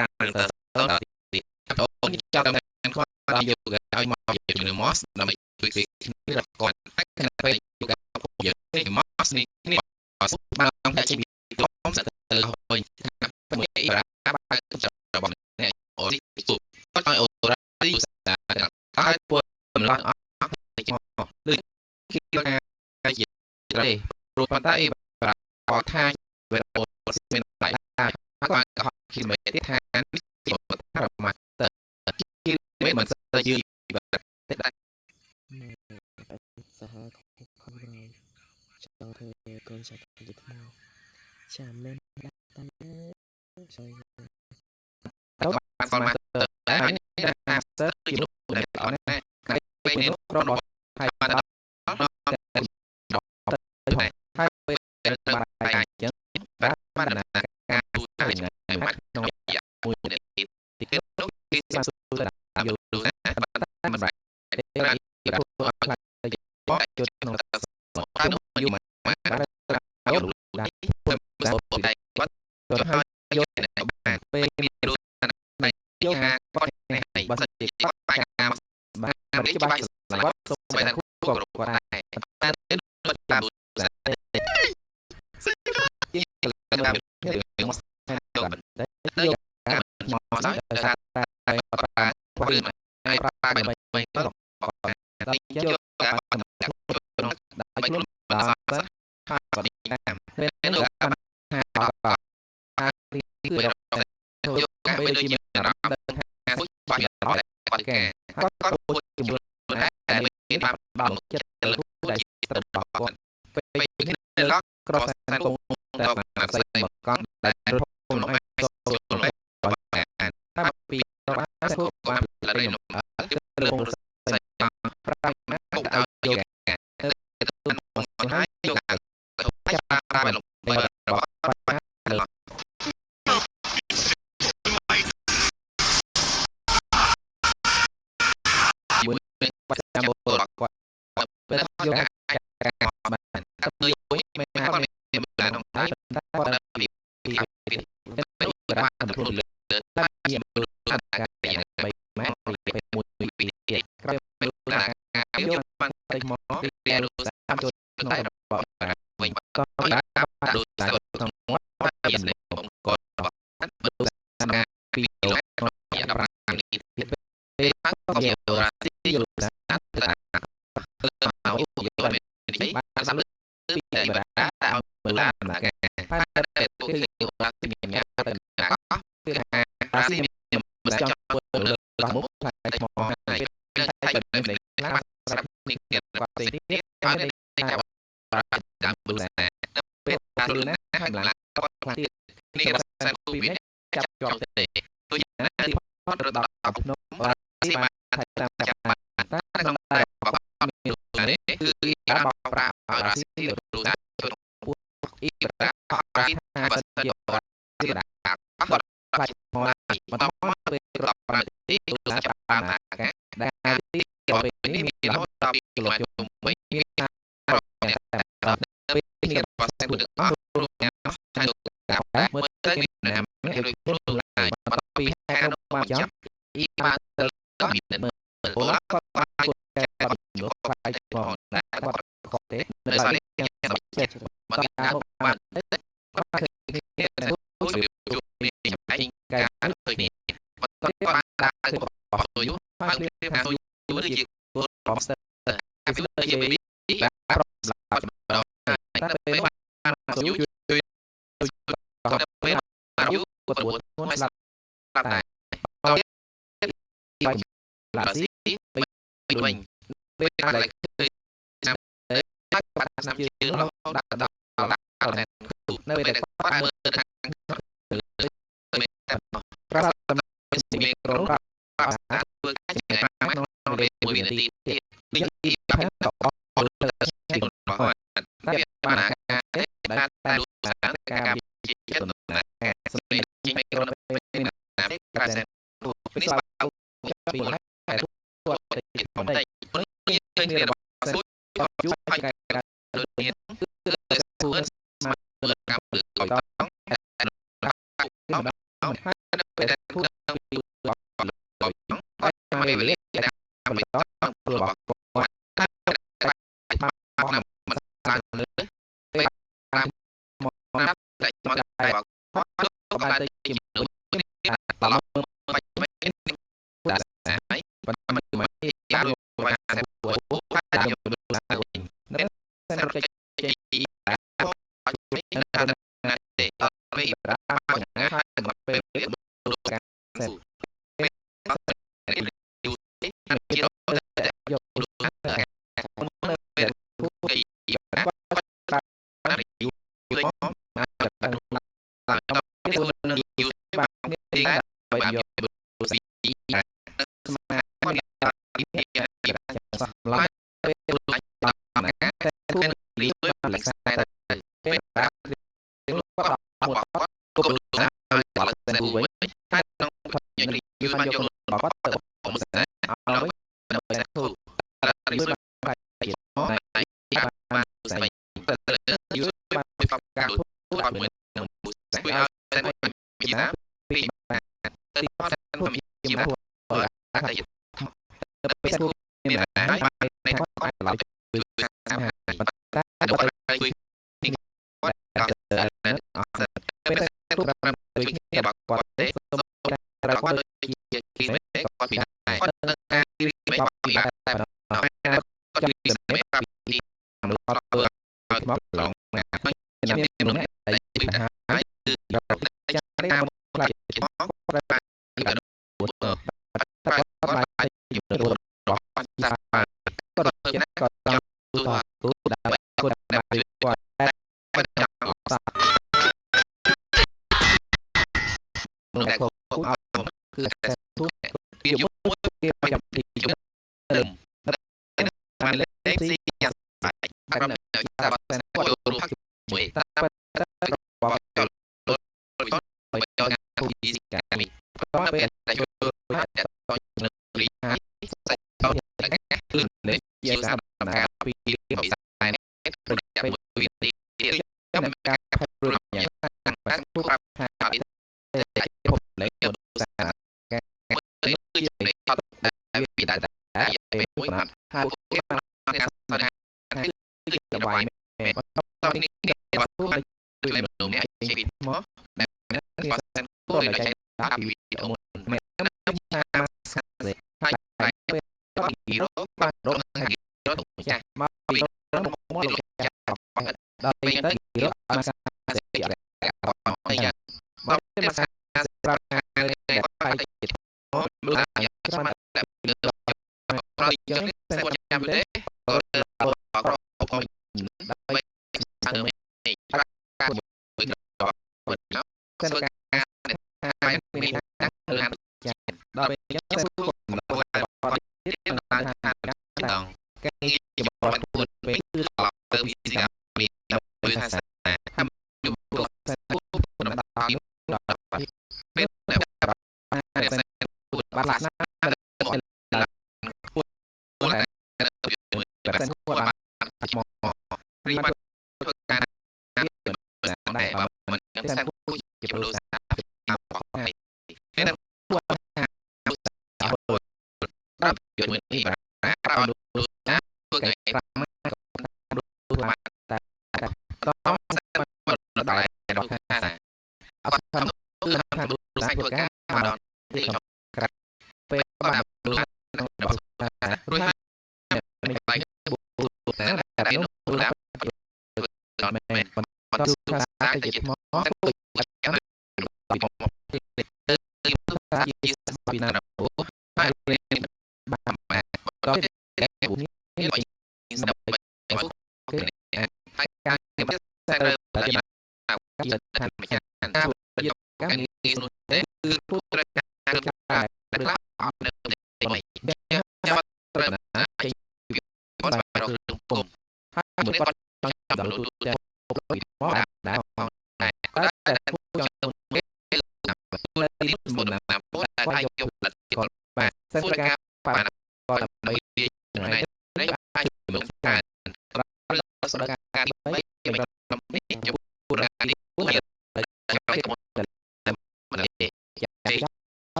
តាមទៅអូនចាប់តែគាត់យកឲ្យមកជាម៉ូសដើម្បីជួយគ្នារកគាត់តែខណៈពេលយកយកម៉ូសនេះនេះបានតែជាក្រុមសត្វទៅហើយមួយអ៊ីរ៉ាបារបស់អ្នកអូនេះទូគាត់ឲ្យអូរ៉ាទីសាហើយពួកម្ល៉េះអស់មកឬគេថាជាទេព្រោះប៉ុន្តែអ៊ីរ៉ាគាត់ថាវេអូមានដៃហើយគាត់ក៏គិតមិនទៀតថានេះជាថាមកទៅគេមិនស្ទើយឺតែដែរ សាហាវខំក្រោយចង់ធ្វើកូនចៅជាថ្មចាំមែនតែជួយ ទៅបានស្មាទៅតែនេះថាស្ទើជាមនុស្សដែលល្អណាស់ពេលនេះក្រុមរបស់ហើយបានដល់តែហើយពេលបានតែអញ្ចឹងបានបានណាការទូទៅក្នុងរយៈមួយនាទីទីនោះគេស្មាទៅតាមយល់ណាបានមិនបានទេគេធ្វើឲ្យខ្លាចទៅបកជក្នុងហើយនោះយូរមកបានយល់ដែរធ្វើតែគាត់ទៅហើយយកបានពេលមាន យកគាត់នេះ បើសិនជា គាត់បាច់ការ បាន បាន ច្បាស់ ច្បាស់ គាត់សូម ស្វែង តែ គូ គូ ក៏ ក៏គាត់ គាត់ ដែរ ដែរតែតាម ជា តាមមក តែយក មក មក ដល់ ដោយ ថា សារតែគាត់ គាត់ព្រឺហើយបែបបែបក៏ ដល់យក ការ បាន ក្នុង ដល់ខ្លួន បាន ដល់ ស ហើយ គាត់តាម ពេល នោះ នោះបាន ថា ថាគឺ ពេលយកការ ពេល ពេលដូច ជា ជាអារម្មណ៍ ដឹងថា ថាបាច់គាត់ការ គាត់ គាត់ គាត់ជាមួយ តែមានបាន ដល់ចិត្តលើដែលស្ទើរគាត់ពេល ពេលនេះឡក ក្រសានគង់តែបានស្អីមកកង់ដែលរត់ក្នុងឯងចូល បាន តែពីបានធ្វើបាន លរីនោះ លើពងស្អីប្រាំណា ពុក ឲ្យ ឲ្យ យក យកទៅហើយយកទៅចាប់បានលំ ទៅ របស់ លើ ជាមួយ បាច់ចាំគាត់ពេលយកការបាន ទៅយ មិន គាត់ គាត់ មានបានក្នុង តែតែគាត់ ពី ពី ពី បានខ្លួនលើតែមានការបីម៉ែពេលមួយពីរក្រោយ ពេលណាការ យក បាន ទៅមក រៀន តាមចូលក្នុង តែ របប វិញ ក៏ បាន បាន ដូច តែ តែ ក្នុងមាត់ ជាបងគាត់ បើ ណា ពី ក្នុង15នេះ ពេល ក៏ ជា រា ទីយល់ថា ទៅឲ្យយកនេះ បាន សាល ពី តែ បា បា រ មើល មើល ណា ណា កែ តែ តែ គឺ គឺរាស៊ីមាន តែ គឺថារាស៊ីមានមិន ចង់ ចង់ ធ្វើលើមុខផ្លែថ្មហើយ តែ តែ តែ មិន មិន ឡា ស្រាប់នេះទៀត គាត់ទេនេះ ហើយនេះតែតាមបុសា ពេល តាម លឿនណា ណា ហើយឡា គាត់ ខ្លះទៀត នេះរសាពី ពីនេះចាប់ជាប់ ទេទោះយ៉ាងណាទី ផតរដល់ភ្នំ រាស៊ីបាន ថៃតាម ចាប់បាន តែ ក្នុងតែបប មាន នេះគឺការបកប្រាឲ្យរាស៊ីរុសា អ៊ី រារាស៊ី ថា បើសិន យក ជារាបាត់ ផ្លែថ្ម បន្ត មកពេល ក្របប្រាទីរុសាតាមណាកា ដែលទី ពេល ពេល នេះ នេះមានរហូ មានរហូត តដល់ ដល់2គីឡូជុំវិញមាន តែពេលនេះ បើសិនទៅអស់ព្រោះញ៉ាំហើយ តែមើល ទៅ ទៅ មានណាមានរួចខ្លួនឡើយ បន្ទាប់ពីហែកបានចាំ អ៊ីបានទៅដល់មានមើល ពលគាត់បានគួរតែគាត់យកខ្លាយផងតែគាត់ខកទេនៅ ដោយសារ នេះ នេះ ចាំ ចិត្ត បន្ត បាន មក បាន គាត់ឃើញគ្នា ជួយជួយនេះឯង កែ ការឃើញនេះបន្តបានដើរបោះយូ បាន ហើយ ព្រា ថាយូជា គួរប្រស្ទ គឺជាបេប៊ី បាទ បាត់ដល់ តែ ពេល ពេល បានយូជួយគាត់ពេលបានយូ គាត់ទួធ្ងន់ស្លាប់ ស្រាប់តែ បាយឡាស៊ី វិញ ពេល ពេល ដែល ឃើញ តែ បាត់ ស្នា ស្នាម មជើ ជើង ងរហូត រហូតដល់ ដល់ ដល់ដល់ នៅ នៅ ពេល ពេល ដែល ដែល គាត់ គាត់ មើល មើលខាងតែ ប្រាសាទមានក្រុម ប្រាប់ថាធ្វើការជា ក្នុង ពេលមួយវិនាទីទៀតនេះ ទី បា ផែនក៏អស់ ត់ទៅរបស់ តែ វា បា បាន ន ការ ការ ដែល តែ តែ តែ ការ ការ ជា ជា ចិត្ត ណា សម្រាប់ ជាក្រុម ពេល ណាក្រៅសែន ពេល នេះ ស្លាប់ ពី ពី តែ គាត់ទៅ បំតិចឃើញគ្នារបស់ស៊ូ គាត់យូរហើយការ ដូចនេះ គឺ ធ្វើស្មើកម្មឬក៏តង់ គឺមិនហើយ ពេលតែ ពេលវេលាដែលបន្តរបស់គាត់តែមិនស្រាលើពេលតាមមកតែមកតែគាត់ក៏បានទៅជាមនុស្សត្រឡប់មកវិញតែប៉ុន្តែមិនបានបានតែ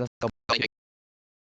ក៏សូម